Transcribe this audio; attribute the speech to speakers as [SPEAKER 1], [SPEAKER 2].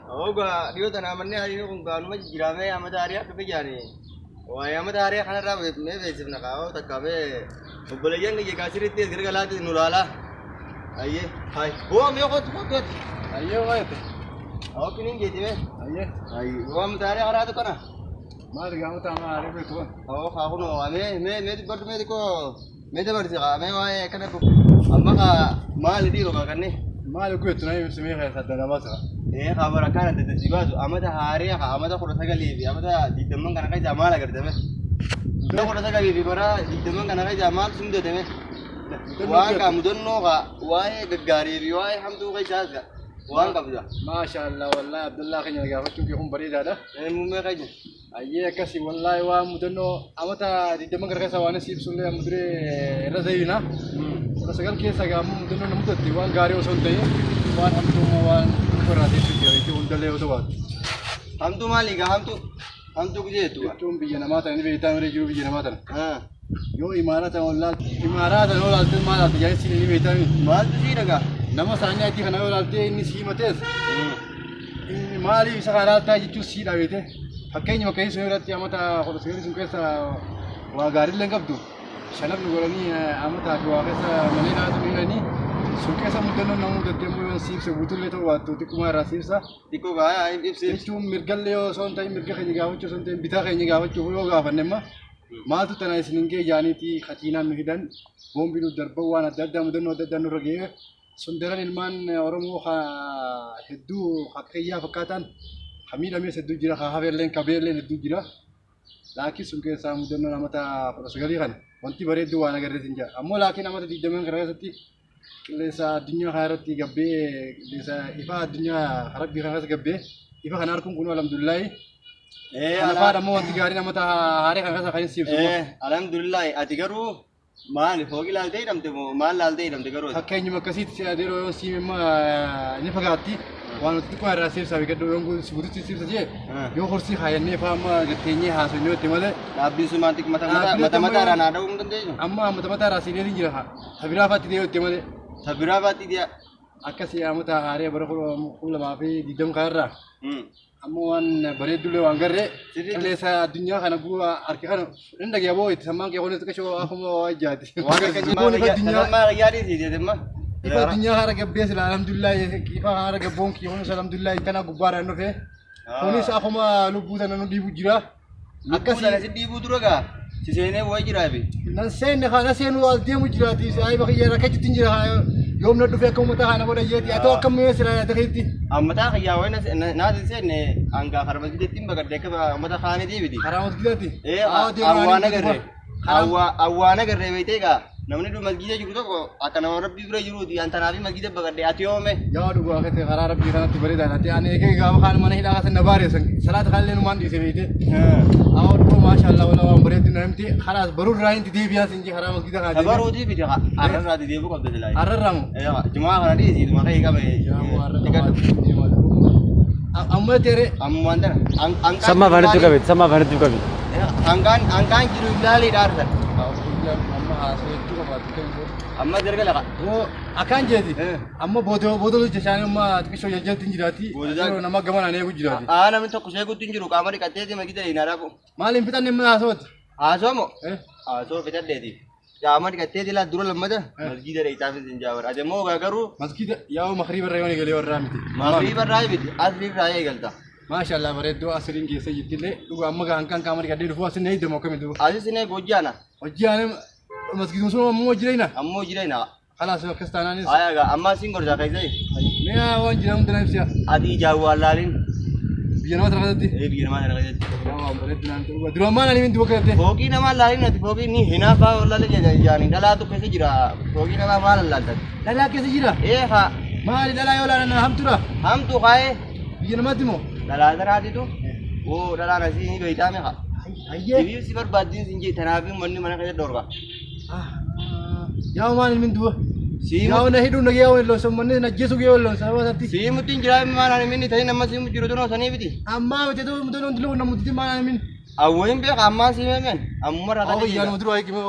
[SPEAKER 1] Ogaa dhiyoo tana manni hariiroo kun gaanuma jijjiiramee amata hariyaa dhufe jaani. Waa'ee amata hariyaa kanarraa mee beeksifna kaa'oo takka mee obboleeyyan kiyya gaasiritti as gargalaatti nu laalaa. Ayyee hayi hoo mee kootu kootu ati.
[SPEAKER 2] Ayyee waayete.
[SPEAKER 1] Hoo kiniin jeeti mee.
[SPEAKER 2] Ayyee.
[SPEAKER 1] Hayi hoo amata hariyaa karaatu kana.
[SPEAKER 2] Maali gaafata amma haarii beektu kun?
[SPEAKER 1] Hoo kaa kunoo mee mee mee dubbadhu mee xiqqoo mee dabarsi kaa mee waa'ee akkana amma kaa maali dhiiroo kaa kanneen.
[SPEAKER 2] Maali guutu na ibsi mee keessa adda nama ta'a.
[SPEAKER 1] Ee kaabara akkaan adda adda si baasu amata haariyaa kaa amata 19 fi amata 20 kana keessaa maal agartame? Amata 19 fi bara 20 kana keessaa maal sun mudate? Waan kaa mudannoo kaa waa'ee gaggaarii fi waa'ee hamtuu keessaas kaa waan qabda.
[SPEAKER 2] Maasha Allah wallahi Abdullah keenya gaafachuun kee kun bareedaadha.
[SPEAKER 1] Ee muummee keenya.
[SPEAKER 2] Ayyee akkasii wallahi waan mudannoo amata 20 kana keessa waan si ibsullee amma duree irra zayyina. 19 keessa gaammoo mudannoo na mudatte waan gaarii osoo hin ta'in waan hamtuu immoo waan dhuunfa irraa teessu jira jechuun hundallee yoo ta'u baatu.
[SPEAKER 1] Hamtuu maali gaa hamtuu? Hamtuu gisee jettu gaa.
[SPEAKER 2] Jechuun biyya namaa tana ni beektaa miree jiru biyya namaa tana. Yoo imaaraa tana ol imaaraa tana ol laalte maal laalte jaarsi ni beektaa mi?
[SPEAKER 1] Maaltu sii dhagaa?
[SPEAKER 2] Nama isaanii adii kana yoo laalte inni sii matees inni maaliif isa kana laaltaa jechuun sii dhabeete. Fakkeenya bakka sun irratti amata 19 sun keessa waa gaariillee hin qabdu. Shanaf nu godhanii amataa fi waa keessa malee naatu hidhanii sun keessa mudannoon nama mudattee immoo yoo siibse guutuullee ta'uu baattu xiqquma irraa siibsa.
[SPEAKER 1] Xiqqoo gaa ibsi.
[SPEAKER 2] Jechuun mirgallee yoo osoo hin ta'in mirga keenya gaafachuu osoo hin ta'in bitaa keenya gaafachuuf yoo gaafanne immoo maaltu tana isin hin ga'e jaaniitii katiinaan nu hidhan boombii nu darban waan adda addaa mudannoo adda addaa nurra ga'ee sun daran ilmaan Oromoo hedduu haqqiyyaa fakkaataan ka miidhamees hedduu jira ka hafeelleen ka beelleen hedduu jira. Laakiin sun keessaa mudannoon amata 19 kana wanti bareedduu waan agarrees hin jira. Ammoo laakiin amata 20 kana keessatti qilleensa addunyaa kana irratti gabbee qilleensa ifa addunyaa rabbii kana keessa gabbee ifa kana arguun kun alhamdulillahi.
[SPEAKER 1] Ee
[SPEAKER 2] Kana faadha ammoo wanti gaariin amata haaree kana keessa kan hin siibsu.
[SPEAKER 1] Ee alhamdulillahi ati garuu maali fooqii laaltee hidhamte moo maal laaltee hidhamte garuu?
[SPEAKER 2] Fakkeenyuma akkasiitti si adeeroo yoo siime immoo ni fagaatti. Waan nuti xiqqoo irraa siibsaa fi gaddoo yoo guututti siibsa jee yoo kursii kaayannee fa'aa amma gatteenyee haasofnee itti malee.
[SPEAKER 1] Dhaabbiin sun maal xiqqoo mata mata mata irraa naa dha'uu hin dandeessu?
[SPEAKER 2] Amma mata mata irraa siinee jira haa. Tabiraa fa'aatti dee'uu itti malee.
[SPEAKER 1] Tabiraa fa'aatti dee'a.
[SPEAKER 2] Akkasii amata haaree bara 2020 kanarraa. Amma waan bareeddullee waan garree qilleensa addunyaa kana guuraa harka kana hin dhagee boo itti sammaan kee kunis xiqqashoo akkuma waa ijaati.
[SPEAKER 1] Waan akkasii maal fayyaa dhiisii jedhama.
[SPEAKER 2] Ifa addunyaa haara gabbee sila alhamdulillah ifa haara gabboon kee kunis alhamdulillah tana gubbaadhaan dhufe. Kunis akkuma lubbuu tana nu dhiibu jira.
[SPEAKER 1] Akkasii tana si dhiibuu dura gaa si seenee wayi jiraafi.
[SPEAKER 2] Nan seenne kana seenuu as deemu jiraati saayiba kiyya rakkachuutti hin jira yoom na dhufe akka uummata kana godha jeeti haa ta'u akka mi'ee sila yaada keetti.
[SPEAKER 1] Ammataa kiyyaa wayi naas hin seenne hangaa karaa masgiidatti hin baqadde akka uummata kaanitii miti.
[SPEAKER 2] Karaa masgiidaatti.
[SPEAKER 1] Ee awwaan agarre awwaan agarre beektee gaa namni du masgiida jiru tokko akka nama rabbii bira jiruuti an tanaafi masgiida baqadde ati yoome.
[SPEAKER 2] Yaa dhugaa keete karaa rabbii kanatti bareedaadha. Ati ani eegee gaafa kaan mana hidhaa kasan na baareessan salaata kanallee numaan dhiise beekte. Haa dhugaa maashaallah wala waan bareeddu na himti kalaas baruu irraa hin deebi'aa sin jee karaa masgiida kana deebi'aa.
[SPEAKER 1] Tabaruutii miti har'arraati deebuu qabda silaa.
[SPEAKER 2] Har'arraa moo?
[SPEAKER 1] Ee jumaa kana dhiisi tuma kee qabe.
[SPEAKER 2] Amma tere.
[SPEAKER 1] Ammumaan tana.
[SPEAKER 3] Samma afaanitti qabi samma afaanitti qabi.
[SPEAKER 1] Hangaan hangaan jiru ilaalee dhaarsan.
[SPEAKER 2] Amma haasoo hedduu qabaatu ta'e.
[SPEAKER 1] Amma darga laqa.
[SPEAKER 2] Akkaan jeeti. Amma booda booda jechaanii amma xiqqishoo jajjalti hin jiraati. Yeroo nama gamanaan eegu jiraati.
[SPEAKER 1] Aa namni tokko seeguutti hin jiru qaama dhiqatteeti masgiida hin haraaqu.
[SPEAKER 2] Maaliin fixanne mana haasooti?
[SPEAKER 1] Haasoo moo? Haasoo fixadheeti. Qaama dhiqatteeti laa dura lammata masgiida dheeytaaf hin jaawar. Ati immoo garuu.
[SPEAKER 2] Masgiida yaa'u makriiba irra yoo eegalee warraa miti.
[SPEAKER 1] Makriiba irraa miti asrii irraa eegalta.
[SPEAKER 2] Maashaallah bareedduu asriin keessa jirtillee dhugaa amma hanqaan qaama dhiqadhee dhufuu asin eegdamu akkamitti dhufu.
[SPEAKER 1] Asis hin eegu hojii ana.
[SPEAKER 2] Hojii ana masgiiduma sun ammoo jireenya.
[SPEAKER 1] Ammoo jireenya.
[SPEAKER 2] Kalaas akkas taanaanis.
[SPEAKER 1] Aya gaa amma sin gorsa keessa.
[SPEAKER 2] Mee waan jiran hunda na ibsiya.
[SPEAKER 1] Ati ijaan waan laalin.
[SPEAKER 2] Biyya namaa tana keessatti.
[SPEAKER 1] Ee biyya namaa tana keessatti.
[SPEAKER 2] Waan bareeddu naan ta'u. Duraan maal ani duba keessatti.
[SPEAKER 1] Fooqii namaa laalin ati fooqii ni hinaafaa wallaalee jedha ijaani dhalaatu keessa jira. Fooqii namaa maal laaltan?
[SPEAKER 2] Dhalaa keessa jira.
[SPEAKER 1] Ee haa.
[SPEAKER 2] Maali dhalaa yoo laalan hamtuudha?
[SPEAKER 1] Hamtu kaa'ee.
[SPEAKER 2] Biyya namaatti moo?
[SPEAKER 1] Dhalaa tanaatitu. Oo dhalaan asii ni beektaa meeqa?
[SPEAKER 2] Hayyee.
[SPEAKER 1] Ibiif si barbaaddiin sin jee tanaaf manni mana keessa dhorka.
[SPEAKER 2] Yaa maal ilmin duba? Yaa na hidhuun dhagee yaa loon manni na ajjeesu gee loon sababa isaatti.
[SPEAKER 1] Siimutti hin jiraa maal ani minni ta'in amma siimu jiru tunoo sanii miti.
[SPEAKER 2] Ammaa miti tu mutu nuti lubu namutti maal ani min.
[SPEAKER 1] Awwayin beeka ammaa siimee men ammuma irraa
[SPEAKER 2] Yaa nu dura eegime.